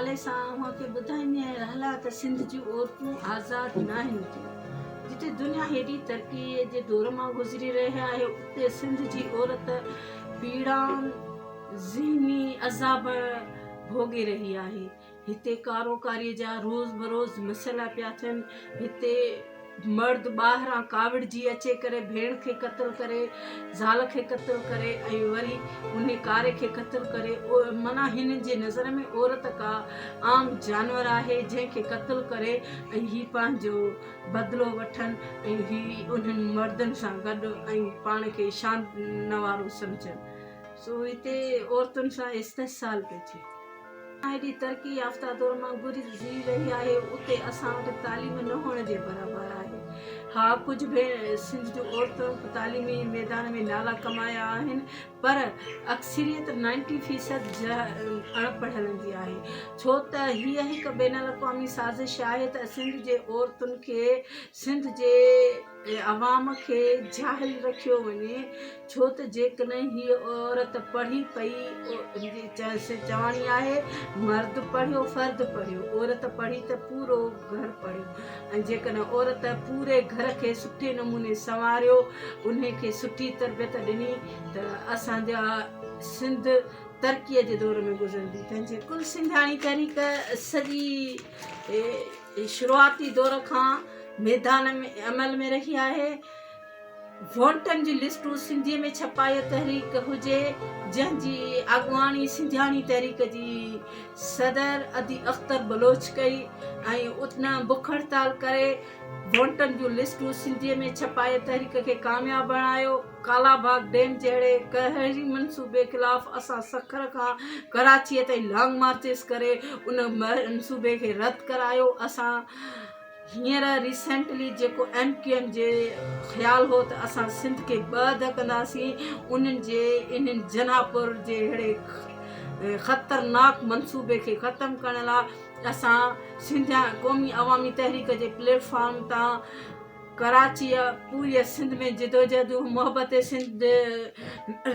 حوالي سان اوهان کي ٻڌائيندي آهيان رهلا ته سنڌ جون عورتون آزاد ناهن ٿيون. جتي دنيا هيڏي ترقي جي دور مان گذري رهي آهي اتي سنڌ جي عورت پيڙائن، ذهني عذاب ڀوڳي رهي آهي. هتي ڪاروڪاري جا روز بروز مسئلا پيا ٿين. هتي مرد ٻاهران ڪاوڙجي اچي ڪري ڀيڻ کي قتل ڪري، زال کي قتل ڪري ۽ وري انهي ڪاري کي قتل ڪري معنيٰ هنن جي نظر ۾ عورت ڪا عام جانور آهي جنهن کي قتل ڪري ۽ هي پنهنجو بدلو وٺن ۽ هي انهن مردن سان گڏ ۽ پاڻ کي شان وارو سمجهن سو هتي عورتن سان استحصال پيو ٿئي. هيڏي ترقي يافته دور مان گذري رهي آهي اتي اسان وٽ تعليم نه هئڻ جي برابر آهي. ها ڪجهه به سنڌ جون عورتون تعليمي ميدان ۾ نالا ڪمايا آهن پر اڪثريت نائنٽي فيصد اڻ پڙهيلن جي آهي ڇو ته هيء هڪ بين الاقوامي سازش آهي ته سنڌ جي عورتن کي سنڌ جي عوام کي جاهل رکيو وڃي ڇو ته جيڪڏهن هيء عورت پڙهي پئي چواڻي آهي مرد پڙهيو فرد پڙهيو عورت پڙهي ته پورو گهر پڙهيو ۽ جيڪڏهن عورت پوري گهر کي سٺي نموني سنواريو انهي کي سٺي تربيت ڏني ته اسان جا سنڌ ترقيء جي دور ۾ گذرندي تنهن جي ڪل سنڌياڻي تحريڪ سڄي شروعاتي دور کان ميدان ۾ عمل ۾ رهي آهي. وونٽن جون لسٽون سنڌيء ۾ ڇپايو تحريڪ هجي، جنهن جي اڳواڻي سنڌياڻي تحريڪ جي صدر ادي اختر بلوچ ڪئي ۽ ان بک هڙتال ڪري وونٽن جون لسٽون سنڌيء ۾ ڇپائي تحريڪ کي ڪامياب بڻايو. ڪالا باغ ڊيم جهڙي قهري منصوبي خلاف اسان سکر کان ڪراچيء تائين لانگ مارچز ڪري ان منصوبي کي رد ڪرايو. اسان هينئر ريسينٽلي جيڪو ايم ڪيو ايم جي خيال هو ته اسان سنڌ کي ٻه اڌ ڪنداسين انهن جي انهن جناحپور جهڙي خطرناڪ منصوبي کي ختم ڪرڻ لاء اسان سنڌ قومي عوامي تحريڪ جي پليٽ فارم تان ڪراچيء پوريء سنڌ ۾ جدوجهد محبت سنڌ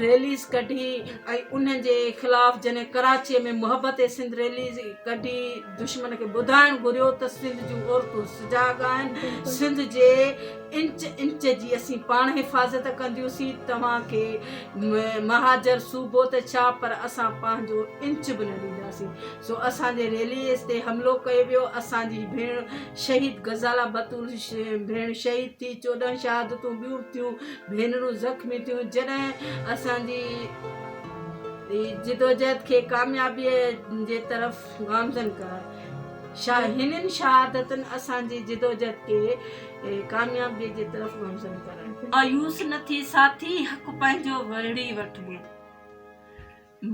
ريليز ڪڍي ۽ انهن جي خلاف جڏهن ڪراچيء ۾ محبت سنڌ ريليز ڪڍي دشمن کي ٻڌائڻ گهريو ته سنڌ جون عورتون سجاڳ آهن سنڌ جي انچ انچ جي اسين پاڻ حفاظت ڪنديونسين توهان کي مهاجر صوبو ته ڇا پر اسان پنهنجو انچ به نه ڏينداسين سو اسان جي ريليز تي حملو ڪيو ويو، اسان جي ڀيڻ شهيد غزاله بتول ڀيڻ شهيد ٿي، 14 شهادتون ٻيون ٿيون، ڀينرون زخمي ٿيون، جڏهن اسان جي جدوجهد کي ڪاميابي جي طرف گامزن ڪرايو. هنن شهادتن اسان جي جدوجهد کي ڪاميابي جي طرف گامزن ڪرايو. مايوس نه ٿي ساٿي، حق پنهنجو وڙهي وٺبو.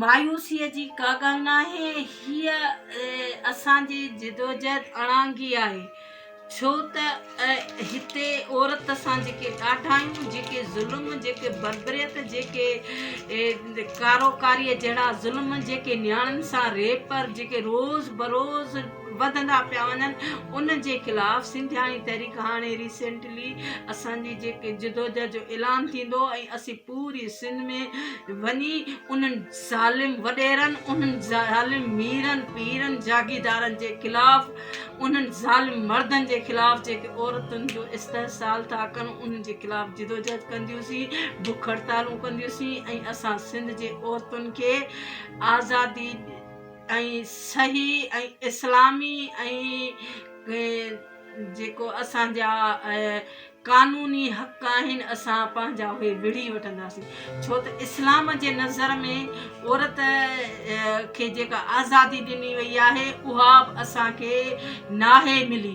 مايوسيء جي ڪا ڳالهه ناهي، هيء اسان جي جدوجهد اڻانگي آهي، ڇو ته هتي عورت سان جيڪي ڏاڍايون، جيڪي ظلم، جيڪي بربريت، جيڪي ڪاروڪاريء جهڙا ظلم، جيڪي نياڻين سان ريپ، جيڪي روز بروز وڌندا پيا وڃن، ان جي خلاف سنڌياڻي تحريڪ هاڻي ريسينٽلي اسان جي جيڪي جدوجهد جو اعلان ٿيندو ۽ اسين پوري سنڌ ۾ وڃي انهن ظالم وڏيرن، انهن ظالم ميرن، پيرن، جاگيردارن جي خلاف، انهن ظالم مردن جي خلاف جيڪي عورتن جو استحصال ٿا ڪن انهن جي خلاف جدوجهد ڪنديونسين، بک هڙتالون ڪنديونسين ۽ اسان سنڌ جي عورتن کي آزادي ۽ صحيح ۽ اسلامي ۽ جيڪو اسان جا قانوني حق آهن اسان پنهنجا اهي وڙهي وٺنداسين ڇو ته اسلام جي نظر ۾ عورت کي جيڪا آزادي ڏني وئي آهي اها به اسان کي ناهي ملي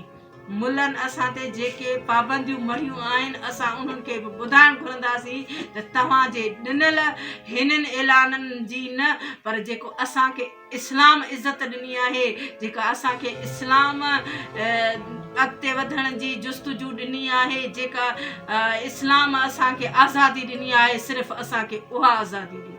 ملن اسان تي جيڪي پابنديون مڙهيون آهن اسان انهن کي به ٻڌائڻ گهرنداسين ته توهان جي ڏنل هنن اعلانن جي نه پر جيڪو اسان کي اسلام عزت ڏني آهي جيڪا اسان کي اسلام اڳتي وڌڻ جي جستجو ڏني آهي جيڪا اسلام اسان کي آزادي ڏني آهي صرف اسان کي اها آزادي ڏيو.